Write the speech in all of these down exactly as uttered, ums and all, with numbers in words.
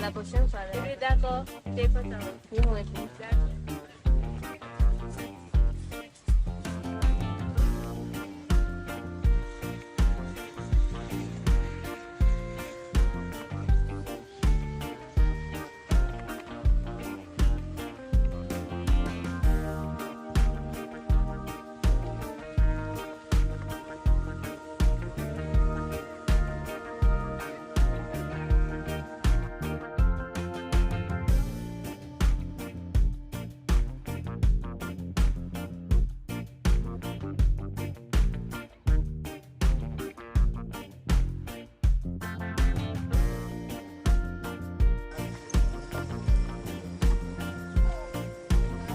La pwochèn fwa, la. Ebyen, dakò. Te kontan. Ni mwen tou. Dakò.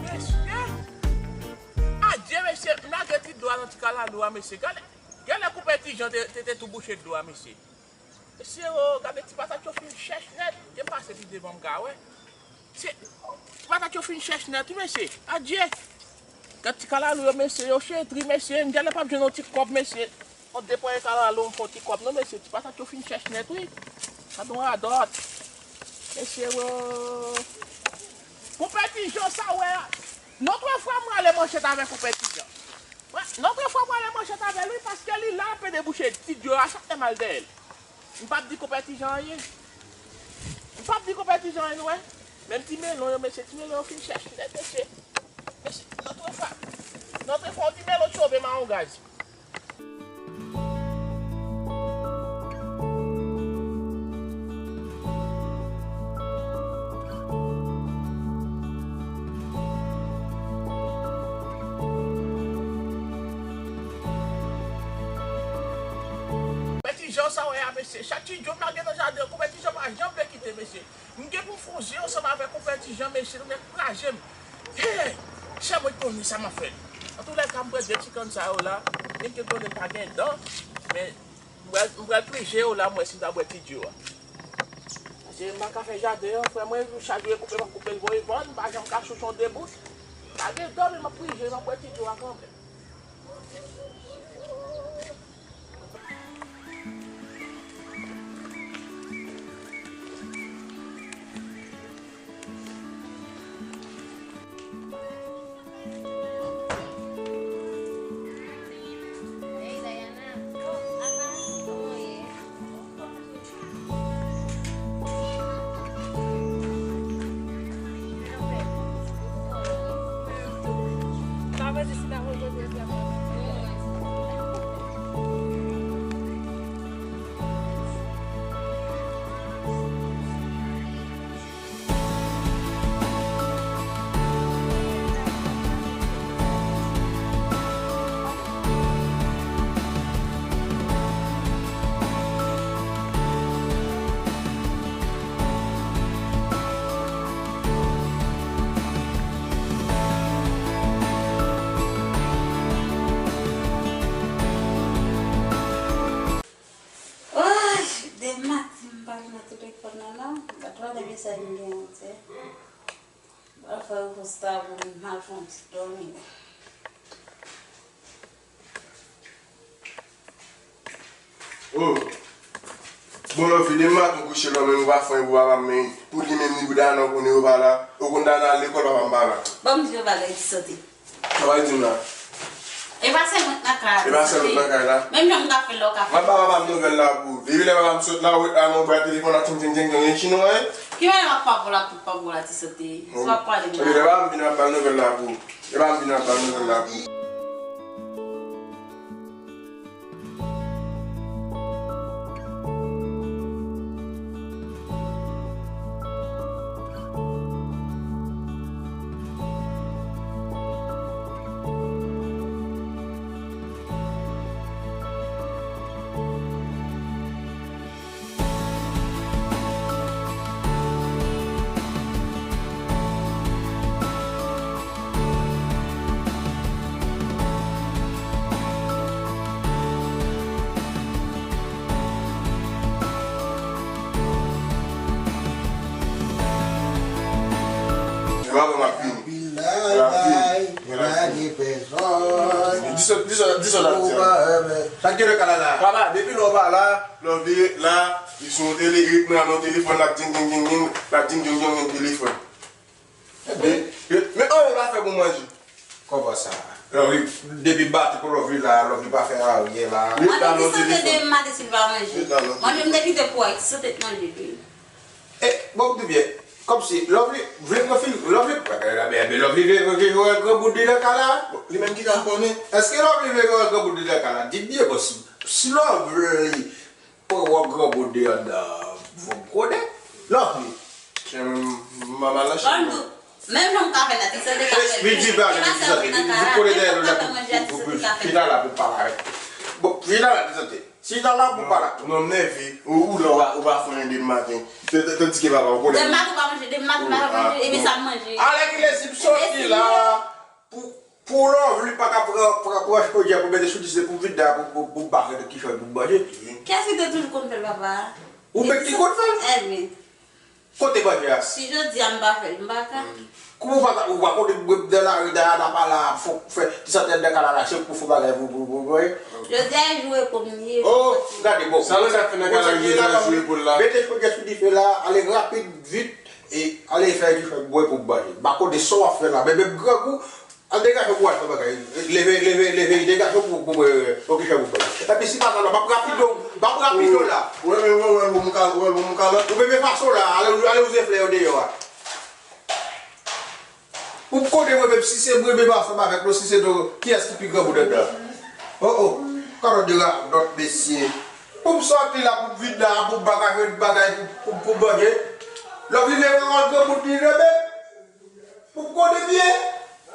Mesye! Adye, mesye, m lage ti dlo a nan ti kalalou a, mesye. Gade, gade koupe ti jan te, te, te tou bouche dlo a, mesye. Mesye, o, gade ti patat yo fin chèch nèt. Ke m pase pi devan m ka wè. Se, ti patat yo fin chèch nèt, wi, mesye. Adye. Gade ti kalalou yo, mesye, yo chetri, mesye. M genlè p ap jwenn yon ti kòb, mesye. Yon de pwen kalalou, m fè yon ti kòb, non, mesye. Ti patat yo fin chèch nèt, wi. Sa don radòt. Mesye, o. Konpè Ti Jan sa wè a. Lòt fwa m ale manchèt avè konpè Ti Jan. Wè, lòt fwa m ale manchèt avè l, wi, paske li la, l ap debouche ti dlo a, chak lè m al dèyè l. M p ap di konpè Ti Jan anyen. M p ap di konpè Ti Jan anyen, nou wè. Menm ti melon yo, mesye, ti melon yo fin chèch nèt, mesye. Mesye, lòt fwa, lòt fwa, yon ti melon chove mawon gaz. Konpè Ti Jan sa wè a, mesye. Chak ti dlo m lage nan jaden an, konpè Ti Jan pa janm vle kite, mesye. M gen pou m fè yon je ansanm avèk konpè Ti Jan, mesye, nou mèt kraze m. Hey! Chè mwen konnen sa m ap fè. Antoulèka, m pran de ti kann sa yo la. Menm ke konnen pa gen dan, men m pral, m pral priye yo la, m wè si m ta bwè ti dlo a. Paske m pa ka fè jaden an, frè mwen, chak jou e koupe, m ap koupe l voye vann, m pa janm ka chouchon de bout. Pa gen dan, men m ap priye, m ap bwè ti dlo a kanmenm. Oy, demen maten m pa vin nan telefòn nan non. Gad twa de mesaj m gen yon tè. Pral fè yon konsta pou m al fè yon ti dòmi. Oh. Bon, lòfi, demen maten w kouche lò, men ou pa fè anyen pou papa m, men pou li menm, li pou Dana, ou konnen yo pa la. Ou konn Dana al lekòl, papa m pa la. Ban m di yo bagay ti sote. Sa w pral di m la? E pa sèl mwen k nan kay la. E pa sèl ou k nan kay la. Menm jan m ka fè l la, ou ka fè l. M ap ba papa m nouvèl la pou ou. Depi lè papa m sot la, ou ret la, nan w bay telefòn la, ting, ting, ting, ting, e chino, e? Ki mèt m ap pa pou la, tout pa pou la, ti sote. Si w ap pale m la. Epi lè papa m vin, m ap ba l nouvèl la pou ou. Lè papa m vin, m ap ba l nouvèl la pou ou. Mwen pa wè m ap vini. Mwen ap vini. Mwen ap vini. Di sa, di sa, di sa l ap di a. Sa k gen nan kay la la? Papa, depi lè w pa la, lè w vire la, li sou tele, li ret nan telefòn, l ap ding, ding, ding, ding, l ap ding, ding, ding, ding, telefòn. Men, men anyen w pa fè pou manje. Kòman sa? Love, depi maten pou Love la, Love pa fè anyen la. Mwen te di sante demen maten si l pa manje. Manje m te kite pou wè sante t manje tou. E, bon, m di byen, kòmsi Love vle pran fil, Love, men, men Love vle, vle, vle wè granmoun li nan kay la. Li menm ki ka konnen. Èske Love vle wè granmoun li nan kay la? Di m byen, bon, si, si Love vle pran wè granmoun li anndan, fò m konnen. Love, men, manman lan chè. Menm jan m ka fè la, ti sante ka fè. Vin, vin pale, ti sante. Vin, vin kole dèyè nou la pou, pou, pou, pou, vin la pou pale avèk. Bon, vin la, ti sante. Si ta la pou pa la. Non, m nève. Ou, ou la, ou pa, ou pa fè anyen demen maten. Tandis ke papa, ou konnen. Demen maten ou pa manje, demen maten ou pa manje, epi sa m manje. Alèkile, si m soti la, pou, pou Love li pa ka pran, pran, pran chodiè pou mete sou di, se pou vide la, pou, pou, pou m pa fè ki fè pou m manje. Kiyès ki te toujou konn fè l, papa? Ou menm ki konn fè l? Ebyen. Kote manje a? Si jodi a m pa fè l, m pa ka. Kouman ou pa ka, ou pa konnen mwen m nan lari dayè n ap pale a fò fè ti sante anndan kay la la, se pou fè bagay pou, pou, pou, pou, wi. Jodi a e jou repo m li ye. Oh, gade bon. Sa nou ka fè nan kay la jodi a, jou repo l la. Mete chodiè sou dife la, ale rapid, vit, e ale fè dife bwè pou m manje. M pa konnen sa w ap fè la, men menm grangou, al degaje w pou w al fè bagay. Leve, leve, leve, degaje w pou, pou, pou, pou ki fè pou bagay. Epi si pa sa la, m ap rapid w, m ap rapid w la. Ou renmen, ou renmen, ou renmen kalòt, ou renmen kalòt. Ou renmen fason la, ale, ale wouze flè yo deyò a. Ou konnen mwen menm, si se mwen menm ansanm avèk nou, si se nou, kiyès ki pi granmoun anndan? Oh, oh, kalòt de radòt, mesye. Pou m sòti la, pou m vin la, pou m bagay, bagay, pou, pou, pou manje. Lè w vin leve, w granmoun li renmen. Pou m konnen byen,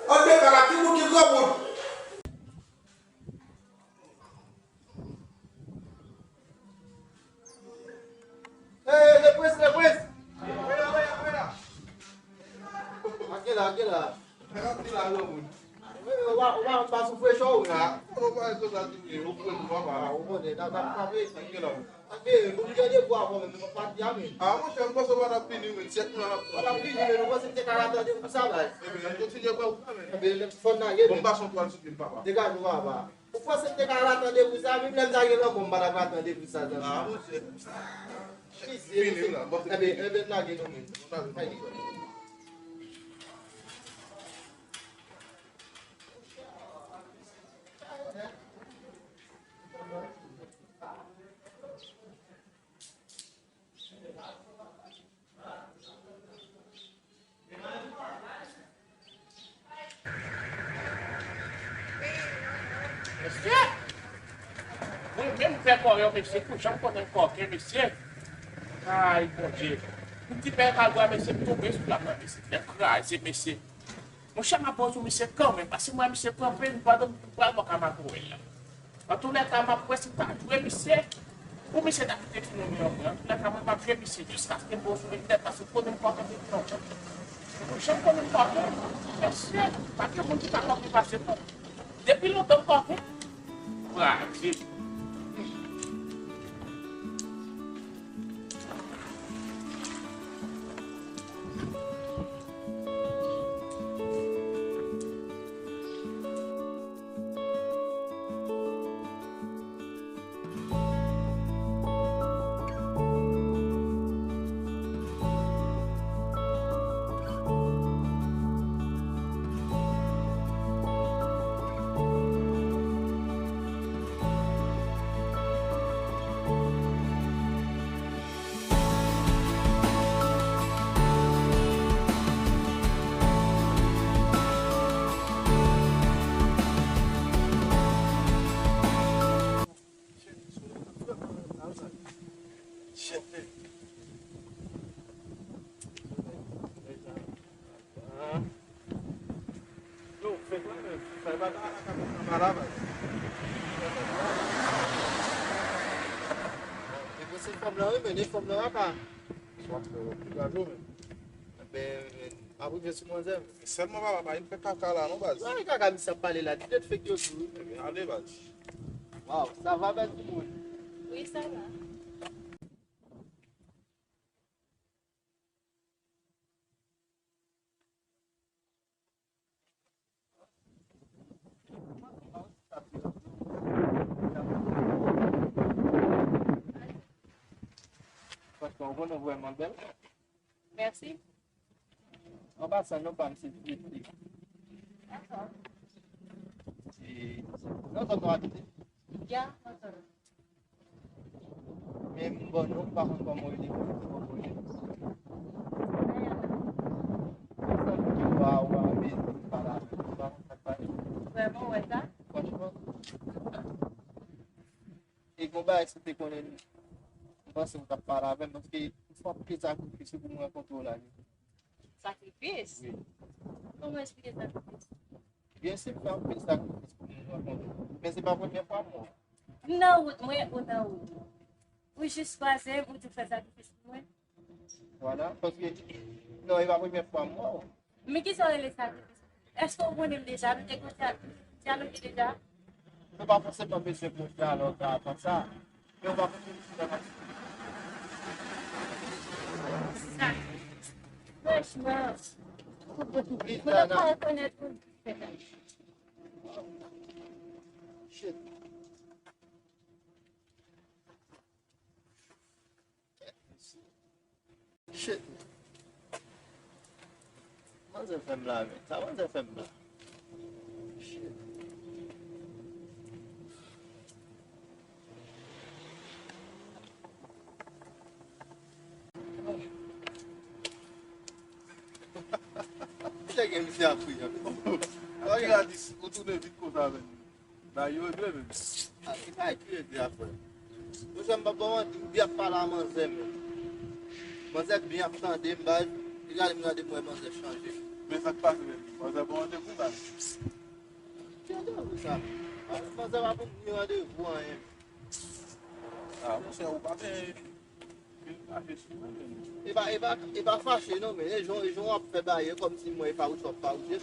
anndan kay la, ki moun ki granmoun? Hey, Leprens, Leprens! Vwala, vwala, vwala! Ake la, ake la. Ake la, granmoun. Ou pa, ou pa, ou pa soufle cho, wi. Ah, ou pa konsa tou, wi. Ou pran pou papa. Ah, ou konnen, n ap, n ap frape. Ake la. Ake, nou gen de gwo avè w menm, nou pa di a, men. Ah, monchè, m panse w pa t ap vini, men. Syèk nou an ap. Pa t ap vini, men nou panse n te ka ret tande pou sa, bay. Ebyen, n kontinye pran pou sa, men. Ebyen, fò n lage, men. Bon, gason, pral sou pye, papa. Degaje w, papa. Ou panse m te ka ret tande pou sa? Menm lè m ta gen lanmò, m pa t ap ret tande pou sa, zanmi. Ah, monchè. Fini, la. Bon, ebyen, ebyen, n lage nou menm. N lage nou menm. Mesye! Mwen menm fè kòyò, mesye, pou jan m konnen kòken, mesye. Ay, Bondye. Pou ti pè kalbwa, mesye, m tonbe sou la, mesye. Tèt kraze, mesye. Monchè, m ap bon sou misye kanmenm, paske m wè misye kanpe, m pral bò ka makourèl la. Antoulèka, m ap wè si m ta jwe misye, pou misye ta kite timoun yo mwen. Antoulèka, mwen, m ap jwe misye jiskaske m bon sou li nèt, paske m konnen m pòte depi lontan. Mwen, jan m konnen m pòte, mesye, pa gen moun ki pa pòte pase mwen. Depi lontan m pòte. Bravo. Yo, fè bagay, fè bagay la, ka fè bagay la, baz. E pou se fanm nan, wi, men, e fanm nan, pa. Swaf, yo, pi gaz, men. Enben, men, m ap rive sou manzè, men. Sèlman, papa, pa vin fè kaka la, non, baz. Ki bagay kaka misye ap pale la? Di tèt fèk yo di, wi. Ebyen, ale, baz. Waw, sa va, bèl timoun? Wi, sa va. Bon, bon, nou vrèman bèl. Mèsi. An pasan, non pa m se Frederick. Dakò. Se nan zòn nou abite. Ya, nan zòn. Men m bon, non, m pa konn kòman w rele, kòman w rele. Sa ki wa, wa, men, m pa la, m pa konn sa k pase. Vrèman, wè sa? Franchman. E gon bagay si w te konnen, m panse w t ap pale avè m, paske m fè anpil sakrifis pou m rankontre w la. Sakrifis? Wi. Kòman eksplike sakrifis? Byen si m fè anpil sakrifis pou m rankontre w. Men se pa premye fwa m wè w. M nan wout mwen, ou nan wout ou. Ou jis kwaze m, ou di w fè sakrifis pou mwen. Vwala, paske, non, e pa premye fwa m wè w. Men kisa w rele sakrifis? Èske w konnen m deja? Nou te konn dyaloge deja? Nou pa fòseman bezwen pou dyalòg avan sa. Men w pa konn si nan Franchman, mwen pa rekonèt ou. Shit. Shit. Manzè fè m la, men. Sa manzè fè m la. Shit. Misye gen misye ap ri, an. Alò, Gladys, ou tounen vit konsa, men. Bagay yo regle, men. A, ki bagay ki regle, frè? Monchè, m p ap ba w manti, m byen ap pale a manzè, men. Manzè byen ap tande m, baz. Li gade m, gade m, wè manzè chanje. Men sa k pase, men? Manzè ba w randevou, baz. Ki randevou sa? Manzè pa pou m ni randevou, anyen. A, monchè, ou pa gen E pa, e pa, e pa fache non, men e jan, e jan w ap fè bagay kòmsi mwen e fawouch w ap fawouche.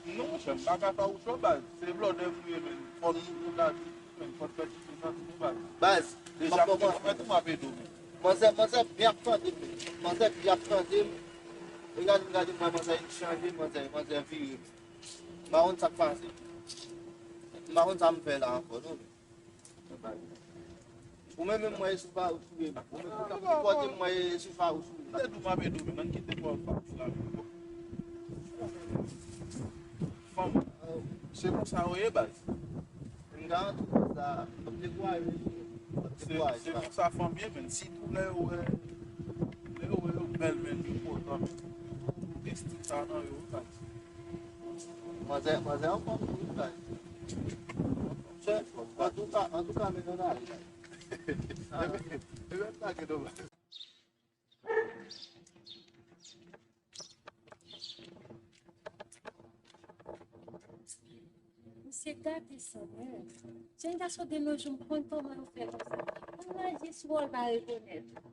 Non, monchè, m pa ka fawouch w, baz. Se blòdè m ye, men. Fò nou, nou ka di, men. Fò n fè ti sou santi nou, baz. Baz, deja m te konprann ou m ap ede w, men. Manzè, manzè byen ap tande m, men. Manzè byen ap tande m. Regade, regade mwen, manzè chanje, manzè, manzè vire. M pa konn sa k pase. M pa konn sa m fè la ankò, non, men. Ou menm, menm mwen, e sou fawouch ou ye. Ou menm, ou t ap sipòte m, mwen, e sou fawouch ou ye. Mwen te di w m ap ede w, men ann kite pawòl fawouch la, men. Fanm, se konsa yo ye, baz. M garanti w sa, m p ap dekouraje. M p ap dekouraje. Se konsa fanm ye, men. Sitou lè yo wè, lè yo wè yo bèl, men yo kontan, men. Gen stil sa nan yo, baz. Manzè, manzè anfòm tou, wi, baz. Antouka, antouka, men nou ale, baz. Ebyen, ebyen, lage nou, baz. Misye gate sa, men. Jèn gason de nos jours, m konn kòman yo fè konsa. Moun nan jis wè w, l pa rekonèt ou.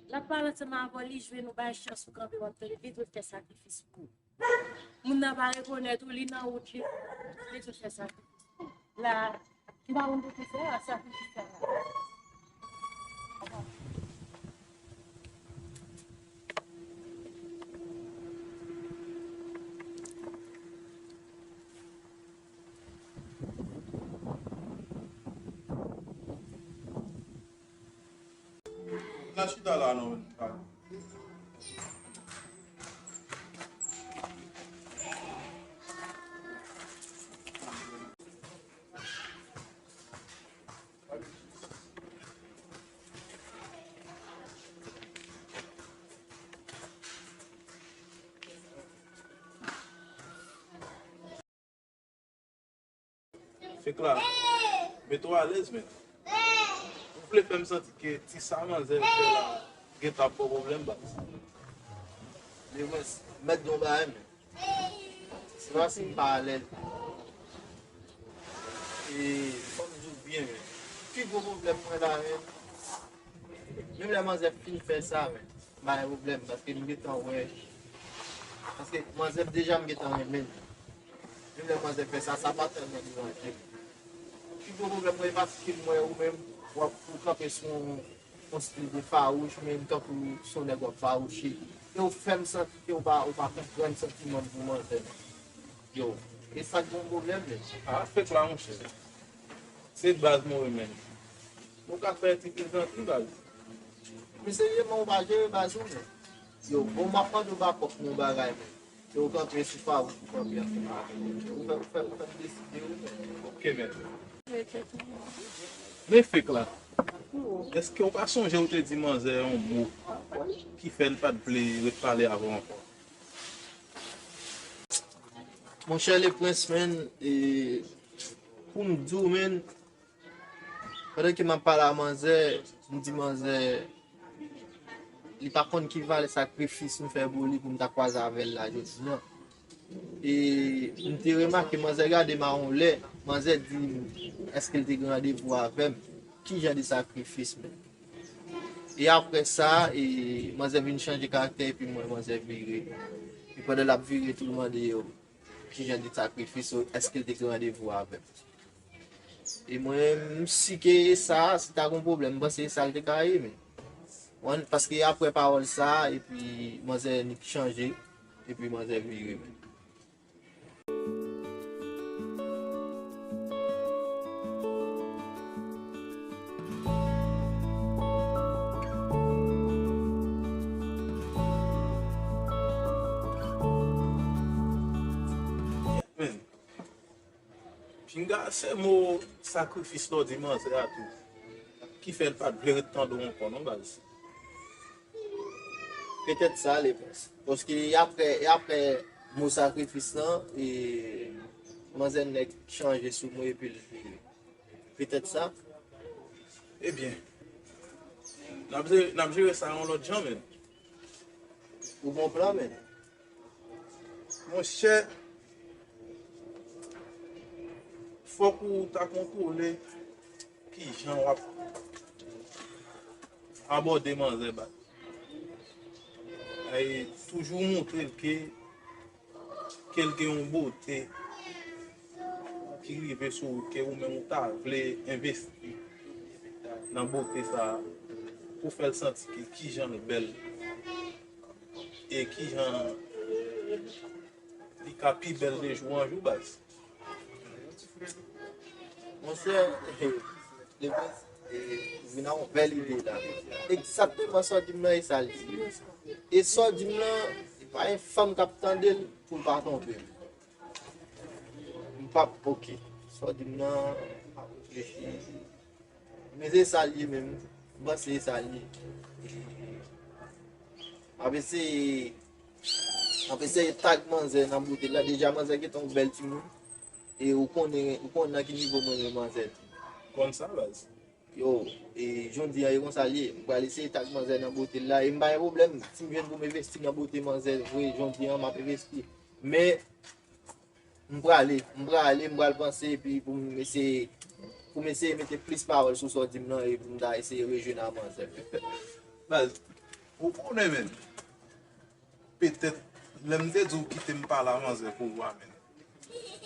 L ap pale ansanm avè w, li jwenn ou bay chans ou kanpe, w ap tande, li dwe fè sakrifis pou ou. Moun nan pa rekonèt ou, li nan wout li, li dwe fè sakrifis pou ou. La, m pa konn poukisa, sakrifis sa la. N a chita la non. Fek la, mete w alèz, men. Ou vle fè m santi ke ti sa manzè fè la gentan ap ba w pwoblèm, baz. Men mwen, mèt gen yon bagay, men. Se pa si m pa alèz. E, fò m di w byen, men. Pi gwo pwoblèm mwen la, men. Menm lè manzè fin fè sa, men. M pa gen pwoblèm, paske m gentan wè. Paske manzè deja m gentan renmen l. Menm lè manzè fè sa, sa pa tèlman deranje m. Pi gwo pwoblèm mwen, e paske m wè ou menm, w ap, ou kanpe sou yon, yon stil de fawouch, men m tankou se yon nèg w ap fawouche. E w fè m santi ke w pa, w pa konprann santiman m pou manzè. Yo, e sa k gen yon pwoblèm, men. A, fek la, monchè. Se baz mwen renmen. Ou ka fè ti plezantri, baz. Men serye man, ou pa jere baz ou, men. Yo, bon, m ap mande w bakòp pou yon bagay, men. E ou kanpe sou favè, ou kanpe ansanm avè m. Ou fè, ou fè, ou fè m deside, wi, men. Ok, men. Men fake la. Èske w pa sonje ou te di manzè yon mo ki fè l pa t vle ret pale avè w ankò? Monchè Lepwens, men, e, pou m di w, men, pandan ke m ap pale a manzè, m di manzè, li pa konn ki valè sakrifis m fè pou li pou m ta kwaze avè l la jodi a. E m te remake manzè gade m a yon lè, manzè di m, èske l te gen randevou avè m? Ki jan de sakrifis, men? E apre sa, e, manzè vin chanje karaktè epi m wè manzè vire. E pandan l ap vire tou, l mande yo, ki jan de sakrifis, èske l te gen randevou avè m? E mwen, m si ke e sa, si ta gen pwoblèm, m panse e sa l te ka ye, men. Wan, paske apre pawòl sa, epi manzè nik chanje, epi manzè vire, men. Men, pinga se mo sakrifis la w di manzè a tou ki fè l pa t vle ret tande w ankò non, baz. Petèt sa, Lepwens. Paske e apre, e apre mo sakrifis lan, e manzè nèk chanje sou mwen epi l vire. Petèt sa. Ebyen, n ap jere, n ap jere sa yon lòt jan, men. Ou gon plan, men? Monchè, fòk ou ta kontwole ki jan w ap abòde manzè, baz. E toujou montre l ke, ke l gen yon bote ki rive sou ou, ke ou menm ou ta vle envesti nan bote sa a, pou fè l santi ke kijan l bèl e kijan li ka pi bèl de jou an jou, baz. Monchè, Lepwens, e, vin a yon bèl ide la. Egzakteman sa w di m nan, e sa l ye. E sa w di m nan, e pa yon fanm k ap tande l pou l pa twonpe m. M p ap, ok. Sa w di m nan, m ap reflechi. Men se sa l ye menm. M panse se sa l ye. M ap eseye, m ap eseye tag manzè nan bote la. Deja manzè gentan yon bèl timoun. E ou konnen, ou konnen nan ki nivo mwen renmen manzè. Konn sa, baz. Yo, e jodi a, e konsa l ye. M pral eseye tag manzè nan bote la. E m pa gen pwoblèm. Si m jwenn pou m envesti nan bote manzè vre, jodi a, m ap envesti. Men, m prale, m prale, m pral panse, epi pou m eseye, pou m eseye mete plis pawòl sou sa w di m nan, e pou m ta eseye rejwenn a manzè. Baz, ou konnen, men. Petèt, lè m te di w kite m pale a manzè pou ou a, men.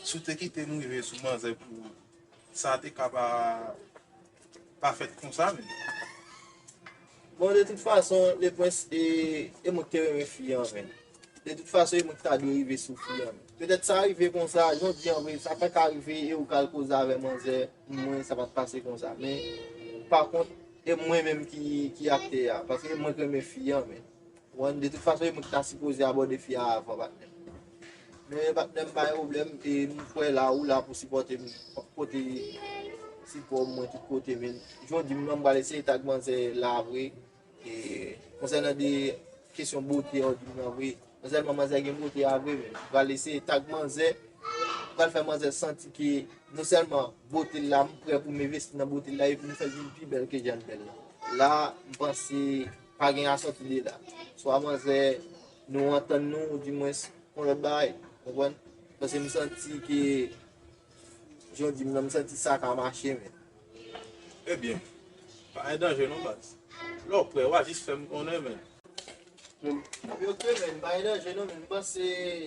Si w te kite m rive sou manzè pou ou, sa te ka pa, pa fèt konsa, men. Bon, de tout fason, Lepwens, e, e mwen ki te renmen fi an, men. De tout fason, e mwen ki ta dwe rive sou fi an, men. Petèt sa rive konsa, jodi an vre, sa fè ka rive, e ou k al koze avè manzè, mwen, sa pa t pase konsa. Men, pa kont, e mwen menm ki, ki aktè a, paske e mwen k renmen fi an, men. Wan, de tout fason, e mwen ki ta sipoze abòde fi a avan, patnè. Men, patnè, m pa gen pwoblèm, e m kwè la, ou la pou sipòte m, w ap pote sipò mwen tout kote, men. Jodi m nan, m pral eseye tag manzè la vre. E, konsènan de kesyon bote a, w di m nan vre. Non sèlman manzè gen bote a vre, men m pral eseye tag manzè, m pral fè manzè santi ke non sèlman bote l la, m prè pou m envesti nan bote l la, epi m fè l vin pi bèl ke jan l bèl la. La, m panse pa gen a sòti de la. Swa manzè, nou antann nou, ou dimwens, yon lòt bagay, konprann? Paske m santi ke, jan w di m nan, m santi sa ka mache, men. Ebyen, pa gen danje non, baz. Lè w prè, w a jis fè m konnen, men. Ebyen, ok, men, pa gen danje non, men. M panse,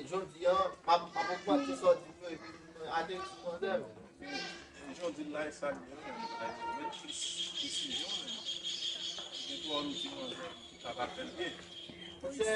jodi a, m ap, m ap ogmante sa w di m yo, epi m ateri sou manzè, men. Jan w di l la, e sa l ye, men. Met plis presizyon, men. Gen twò nou di manzè ki ka pa fè l byen. Monchè,